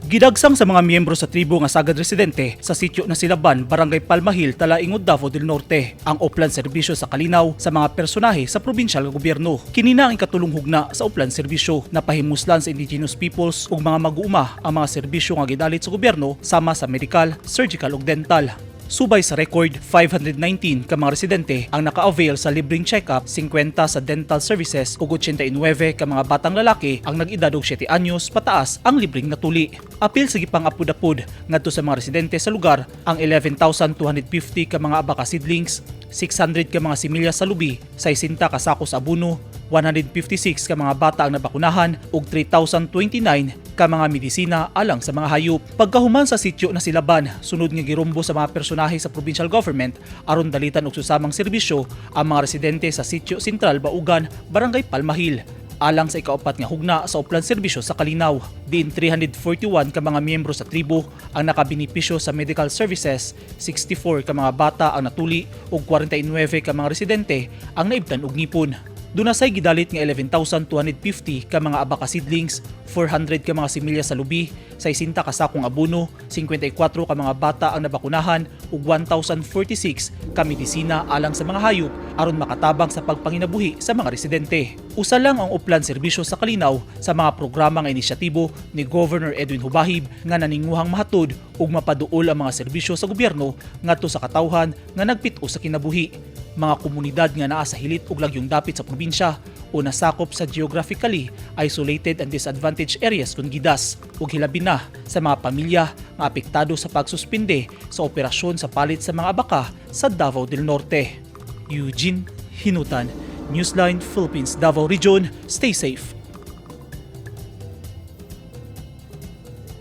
Gidagsang sa mga miyembro sa tribo nga sagad residente sa sitio na Silaban, Barangay Palmahil, Talaingod, Davao del Norte, ang Oplan serbisyo sa kalinaw sa mga personahe sa probinsyal nga gobyerno. Kini na ang ikatulong hugna sa Oplan serbisyo na pahimuslan sa indigenous peoples ug mga mag-uuma ang mga serbisyo nga gidalit sa gobyerno sama sa medical, surgical ug dental. Subay sa record, 519 ka mga residente ang naka-avail sa libreng check-up, 50 sa dental services ug 89 ka mga batang lalaki ang nag-edad og 7 anyos pataas ang libreng natuli. Apil sa gipang apud-apud ngadto sa mga residente sa lugar ang 11,250 ka mga abaka seedlings, 600 ka mga similya sa lubi, 60 ka sako sa abono, 156 ka mga bata ang nabakunahan ug 3,029 ka mga medisina alang sa mga hayop. Pagkahuman sa sitio na Silaban, sunod nga girumbo sa mga personahe sa provincial government aron dalitan og susamang serbisyo ang mga residente sa Sitio Central Baugan, Barangay Palmahil, alang sa ikaupat nga hugna sa Oplan serbisyo sa Kalinaw. Diin 341 ka mga miyembro sa tribo ang nakabenepisyo sa medical services, 64 ka mga bata ang natuli ug 49 ka mga residente ang naibtan og ngipon. Duna say gidalit nga 11,250 ka mga abaka seedlings, 400 ka mga similya sa lubi, 60 ka sakong abono, 54 ka mga bata ang nabakunahan ug 1,046 ka medisina alang sa mga hayop aron makatabang sa pagpanginabuhi sa mga residente. Usa lang ang Oplan serbisyo sa kalinaw sa mga programa nga inisyatibo ni Governor Edwin Hubahib nga naninguhang mahatod ug mapaduol ang mga serbisyo sa gobyerno ngadto sa katawhan nga nagpit-o sa kinabuhi, mga komunidad nga naa sa hilit ug lagyong dapit sa probinsya o nasakop sa geographically isolated and disadvantaged areas kon GIDAs, ug hilabi na sa mga pamilya nga apektado sa pagsuspende sa operasyon sa palit sa mga abaka sa Davao del Norte. Eugene Hinutan, Newsline Philippines Davao Region. Stay safe.